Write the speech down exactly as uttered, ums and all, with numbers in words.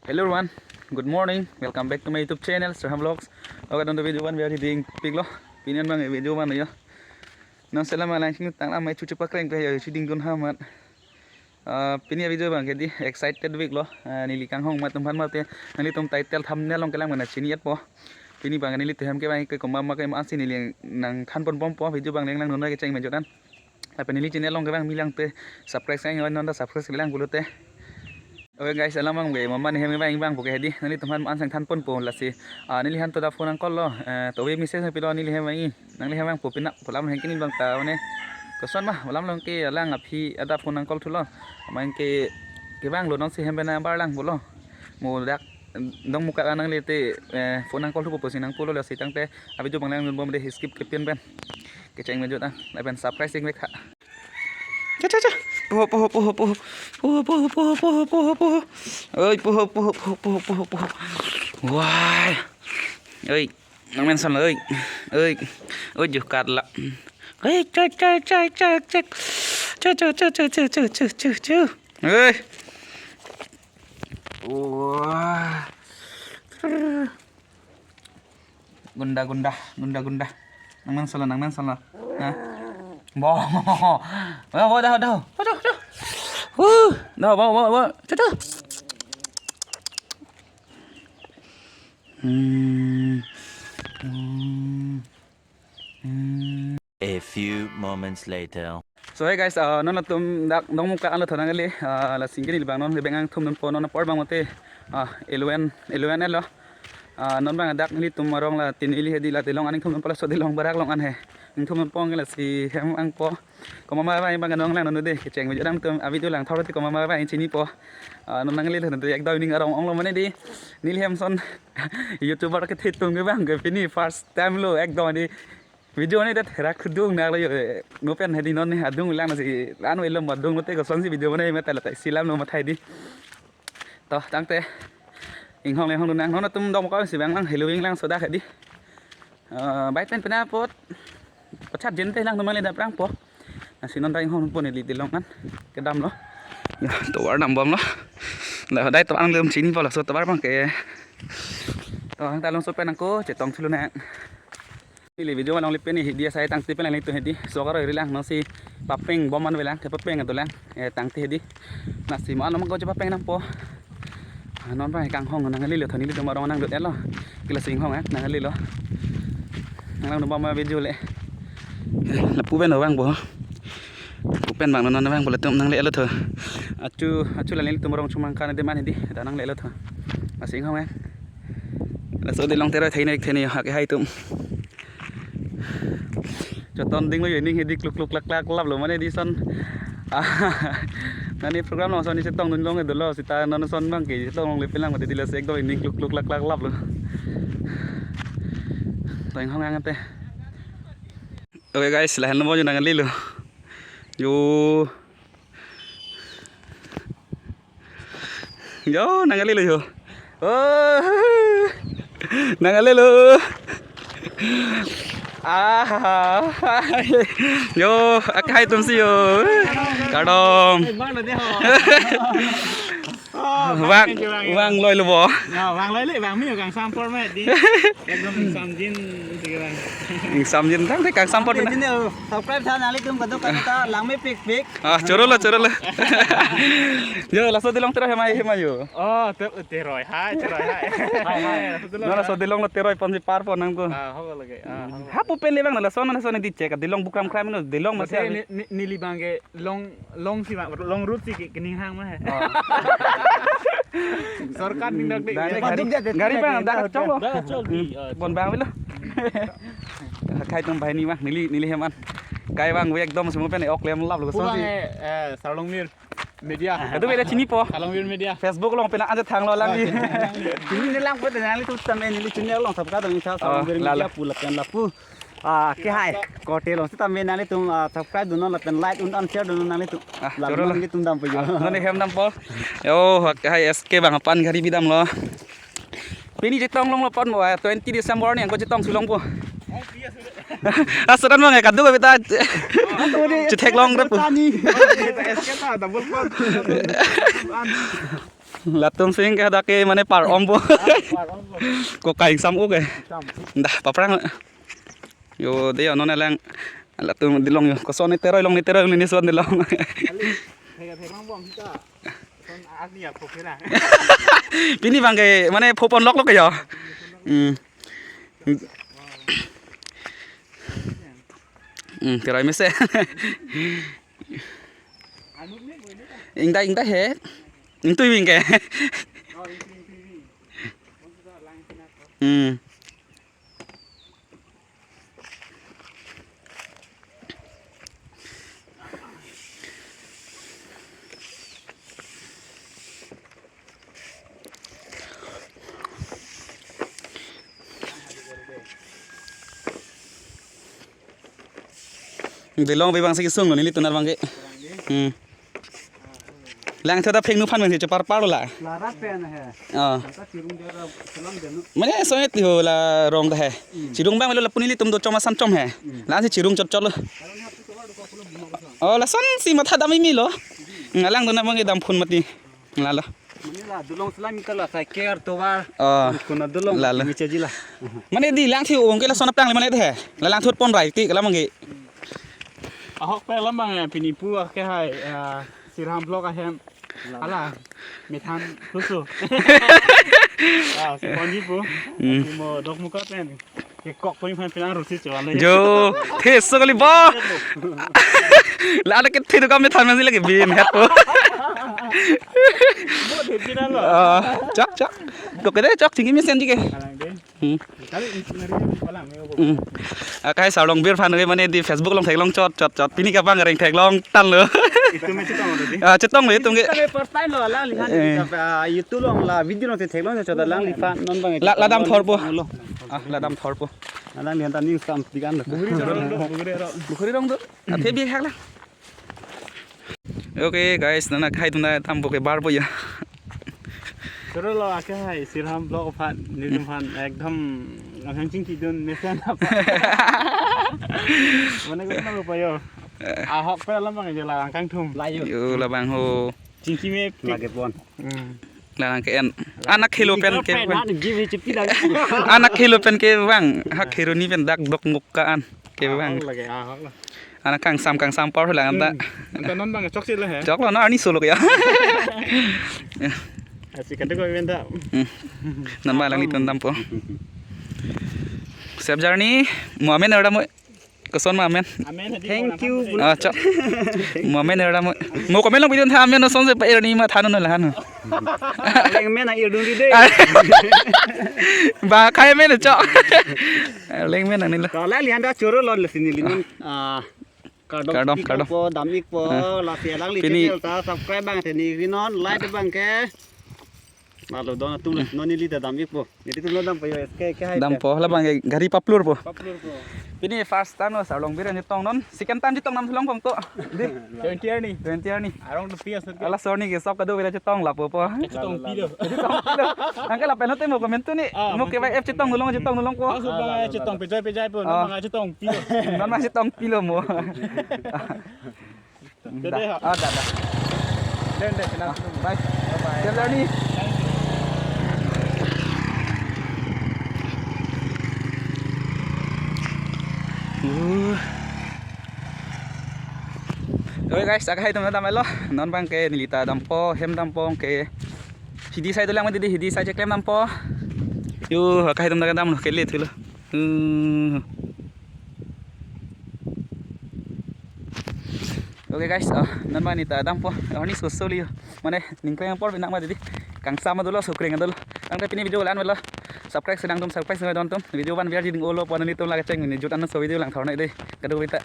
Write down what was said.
Hello everyone, good morning. Welcome back to my YouTube channel, Sraham Vlogs. Okay, don the video one we are reading piglo. Pinian bang video one yo. Non selam lang sing tang lamai chuchu pakreng pe yo, chiding dun hamat. Ah, pini video bang ke di excited week lo. Ah, neli kanghong matum han mate nanglitum title thumbnail along kelang mana chini po. Pini bang neli tehem ke bang ke koma ma ke ma si neli nangthan ponbompo, video bang leng lang nonoi kecheng mejodan. Lapen neli channel along ke bang milang te subscribe sang non ta subscribe lang pulote. Okay guys, alam bang ke mama ni hem bang bang po ke di. Nanglitum han ansang than ponpo lasi. Ah, neli han to da phone nangcall lo. Eh, to we message pilo neli hem bang i. Nanglihem bang po pina pulam hengkin bang ta mane. Koson ma pulam long ke alang aphi ada phone nangcall thulo. Main ke ke bang lo non si hem bena bar lang pulo. Mo dak dong muka nangli te, eh, phone nangcall thupo pusi nangpulo lasi tangte abi jo bang lang bom de skip ke pin pen. Kecheng mejot ah, lapen surprise sing vek ha. Cha cha cha. Poho poho poho poho. Poho poho poho poho poho poho. Oi poho poho poho poho poho poho. Wai. Oi. Nang men son oi. Oi. Oi juh kat la. Oi cha cha cha cha cha. Cha cha cha cha cha cha cha cha cha. Oi. Wah. Gunda gunda gunda gunda. Nang men solo nang men solo. Nah. Bo. Bo bo dah dah. Dah dah dah. Uh, dah bo bo bo. Tuh tuh. Hmm. Hmm. Hmm. A few moments later. So hey guys, uh, non atum dak dong muka an lo thonang kali, uh, lasi ke neli bang non beng angthum non po non apor bang mate, uh, eleven, eleven lo. Uh, non bang dak nelitum arong la tin ili hedi la Dilong an ingthum non po laso Dilong barak along an he. Ingthum non po nge lasi hem ang po. Koma ma bang bang non lang non de kecheng video dang tum a video lang thor te koma ma bang chini po. Uh, non nangli lo de ekdom ning arong ong lo mane di. Neli hem son YouTuber ke thetung ke bang ke pini first time lo ekdom di. Video ne dat herak khudung nak lo yo, eh, ngopen hedi non ne adung lang si lan we lo madung lote koson si video mane mata lata silam lo mathai di. To tangte inghong le hong nang non atum dong ko si bang lang helo ing lang soda hedi. Eh, bai pen pena pot. Pachat jente lang teman le dap rang po. Nasi non dai inghong po ne di Dilong an. Kedam lo. Ya, tovar dam bom lo. Lah dai tovar ang lem chini po laso tovar bang ke. To ang talong so pen angko chetong thulu nang. Ili video malong lipen hedi asai tangte pen lang itu hedi. So karo iri lang non si papeng bom an velang ke papeng atu lang. Eh tangte hedi. Nasi ma ano mangko je papeng nang po. Ah, non bang kanghong nang lilo thani lilo marong nang dot elo. Kila sing hong eh nang lilo. Nang lang bom video le. Lapu ben bang bo. Lapu pen bang non bang bo latum nang le elo tho. Achu achu la nelitum rong chumang kan de man hedi. Da nang le elo tho. Masing hong eh. Laso Dilong teroi thaini thaini hak hai tum. Choton ding lo yo ning hedi kluk kluk klak klak lap lo mane di son. Ah, nani program lo son ni chetong dun long dolo sita non son bang ke chetong long le pelang mate di la se ekdom ning kluk kluk klak klak lap lo. Toing hong ang te. Okay guys, lahen lo mo yo nang lilo. Yo. Yo, nang kali lo yo. Oh. Nang kali lo. Ah. Yo, akai tum si yo. Kardom. Bang lo dei ho. Oh, Bang, bang, bang loi lo bo. Ya, bang loi le, bang mi kang sampor me di. Ekdom ingsamjin, gitu kan. Ingsamjin kan, kang sampor. Jadi na. Nih, subscribe tha nanglitum kadokave ta langmepikpik. Ah, choro lo, choro lo. Yo, laso Dilong teroi hemai, hemai yo. Oh, te, teroi, hai, teroi, hai. Hai, hai. Laso Dilong. No, laso Dilong lo teroi ponsi par pon nangko. Ah, ho lagi. Ah, ho. Hapu pen le bang, laso, laso ne di chek, Dilong bukram kram no, Dilong masih. Berarti ni, ni, neli bang ke long, long si bang, long route si ke, kening hang mah. Oh. Sorkat ning dak de. Dari, dari, gari, gari bang, dak chong lo. Dak chong di, ah, bon bang bilo. Kai tum bai ni bang, neli, neli heman. Kai bang, we ekdom semua pen ok lem lap lo. Bang, eh, eh, Sarlongmir Media. Itu beda chini po. Sarlongmir Media. Facebook along pena aja thang lo lang di. Chini ne lang po de nangli tu tame neli chini along subscribe dong sa Sarlongmir Media pu lapen lapu. Ah, ke hai. Kote along sita me nanglitum, ah, subscribe dun non lapen like un an share dun non nanglitum. Ah, choro lo. Lam nanglitum dam po yo. Ah, non hem dam po. Yo, ke hai S K bang apan gari bidam lo. Pini chetong long lo pon bo, eh, twenty December ni angko chetong sulong po. Asaran bang ya kadu beta. Chetheklong rep. Tani. S K ta double pon. Latum sing ke dak ke mane par-om po. Ko kangsam o ke. Dah, paprang. Yo, dei yo, non alang. Latum dilong yo. Koson ni teroi long ni teroi long ni son dilong. Pini abang ke mane pho ponlok lo ke yo. Hmm. Hmm, teroi mesen. Ingdai, ingdai he. Ingtui wing ke. Hmm. Dilong abang si kesung lo nelitum abang ke. Hmm. Langthot aphek nu aphan abang si chepar par lo la. Larat pen he. Oh. Tangka chirung dia ra selam dia nu. Mane soet ho la rong ta he. Hmm. Chirung abang lo lapu nelitum do chom asam chom he. Hmm. Lang si chirung chot chot lo. Oh, lason si matha dam imi lo. Hmm, alang do na abang ke dam phun mati. Lalo. Mane la dolong selam ita la cycle tovar. Oh. Kuna dolong. Lalo. Mechaji la. Mane di lang si ong ke lason aplang le mane he. La langthot pon rai ti kala abang ke. Ahok pe alam abang ya pini pu ke hai, ah, Sirham vlog ahem. Hala. Methan khusu. Ah, si ponji pu. Hmm. Mo dok muka pen. Ke kok pun phan pinang rusi chuan le. Jo, the so kali ba. La ada ke the kam than si lagi bin het po. Mo the pinang lo. Ah, chak chak. To ke de chak tinggi mesen ji ke. Alang de. Hmm. Kali ini nari palang me. Hmm. Akai Sarlongbir aphan ke mane di Facebook along theklong chot chot chot. Pini ke abang reng theklong tang lo. Itum me chetong lo di. Ah, chetong lo itum ke. Kali first time lo alang lihan. Eh. Kita, ah, YouTube along la video along theklong chot alang liphan non abang. La, la dam thor po. Lo. Ah, la dam thor po. Alang lian ta ning sam tigan lo. Bukhuri rong do, bukhuri rong. Bukhuri rong do. Athe bi hak la. Okay guys, nana khai tuna tam po ke bar po ya. Choro lo ake hai Sirham vlog aphan, nelitum aphan ekdom ngamhang chingki dun mesen apa. Mane ko na pa yo. Ahok pe alam abang je la angkang thum. Layo. Yo labang ho. Chingki me pik. Lage pon. Hmm. Lang ke en. Anak helo pen ke bang. Anak helo pen ke bang. Hak hero ni pen dak dok nguk ka an. Ke bang. Ahok lage, ahok lo. Anak kangsam kangsam por lang anta. Hmm. Anta non abang chok si le he. Chok lo no arni solo ke ya. Asi kante ko event ta. Hmm. Non abang alanglitum dam po. Safe journey. Mo amen ora mo. Koson ma amen? Amen hadi. Thank you. Ah, chok. Mo amen ora mo. Mo comment along video tha amen no son se pa er ni ma than no la han. Leng men ang irdun di de. Ba khai amen chok. Leng men ang ni lo. Kala lihan ta choro lon le sini linon. Ah, kardom, kardom, tik kardom. Po, dam ik po, ah. Lasi alangli pini channel ta subscribe abang teni rinon, like abang ke. Lalu don atum le, non neli ta dam ik po. Nelitum lo dam po yo, S K, ke hai dam pe. Po, labang ke gari paplur po. Paplur po. Pini first time lo Sarlongbir chetong non. Second time chetong nam thulong pom to. Di. Twenty arni. Twenty arni. Arong the pias. Ala sorni ke sop kado vira chetong lapo po. Chetong pilo. Chetong pilo. Angke lapen hote mo comment tu ni. Ah, mo ke bai F chetong nulong chetong nulong po. Langsung bang chetong pejai pejai po. Ah. Nama chetong pilo. Nama chetong pilo mo. Dede ha. Ah, dah, dah. Den, den, kenal. Ah, bye. Bye-bye. Jalan ni. Uh. Oke guys, akai atum dam lo. Non abang ke neli ta dampo, hem dampo ke. Hidi sai dolang mati di, hidi sai cheklem dampo. Yo, akai atum dam lo, kele thulo. Hmm. Oke guys, oh, non abang neli ta dampo. Oh, ni susu liyo. Mane ningkreng apor binak ma didi. Kangsam dolo, sukreng dolo. Tangte pini video la-an lo. Subscribe sedang tum, subscribe sedang tum. Video ban biar jiding olo pon nelitum lake cheng ni jut an so video lang thor nai de. Kado kita.